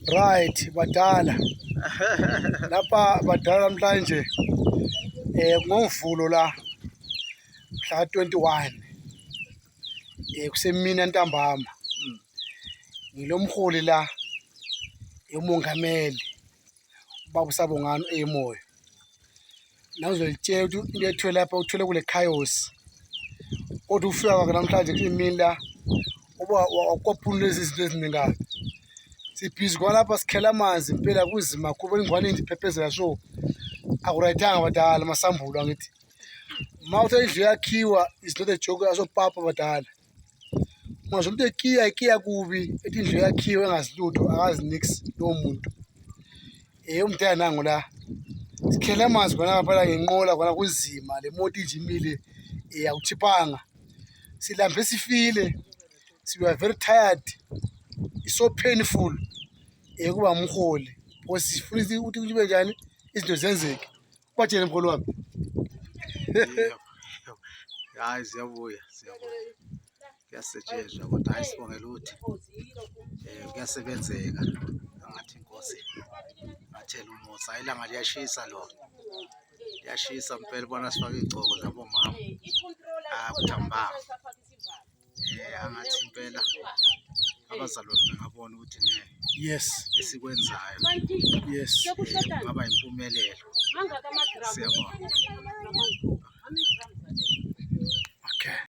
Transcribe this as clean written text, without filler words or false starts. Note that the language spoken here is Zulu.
Right badala lapha badala namhlanje ngoMvulo la mhla 21 kusemini ntambama. Ngilomholi la umongameli ubaba uSabongani eMoyo. Nangizolitshela ukuthi into ethwele lapha uthwele kule chaos, kodwa ukufika kwakhe namhlanje imini la uba wakwaphula lezi zinto eziningi. Sibhizi kwalapha sikhela amanzi impela kunzima kakhulu, ingwane inje iphephezela so akurayithanga badala amasambulo angithi. Uma uthe indlu yakhiwa is not a joke, asopapa badala. Ungasho umuntu ekiya ekiya kubi ethi indlu yakhiwe engazi lutho, akazi nix lowo muntu. Umdala nangu la sikhele amanzi khona ngapha ngenqola khona kunzima, le moto inje imile akuthiphanga, silambe sifile, we are very tired, it's so painful kuba umholi because sifuna ukuthi kube njani izinto zenzeke. Batshele mholi wami. Hayi, ziyabuya ziyabuya, kuyasetshenzwa kodwa hayi, sibongela ukuthi kuyasebenzeka. Angathi inkosi ngathela umusa. Hayi, ilanga liyashisa lona, liyashisa mpela, ubona sifake iy'gcoko zabomama akuthambanga. Angathi impela abazalwane bengabona ukuthi ne esikwenzayo kungaba impumelelo. Siyabonga.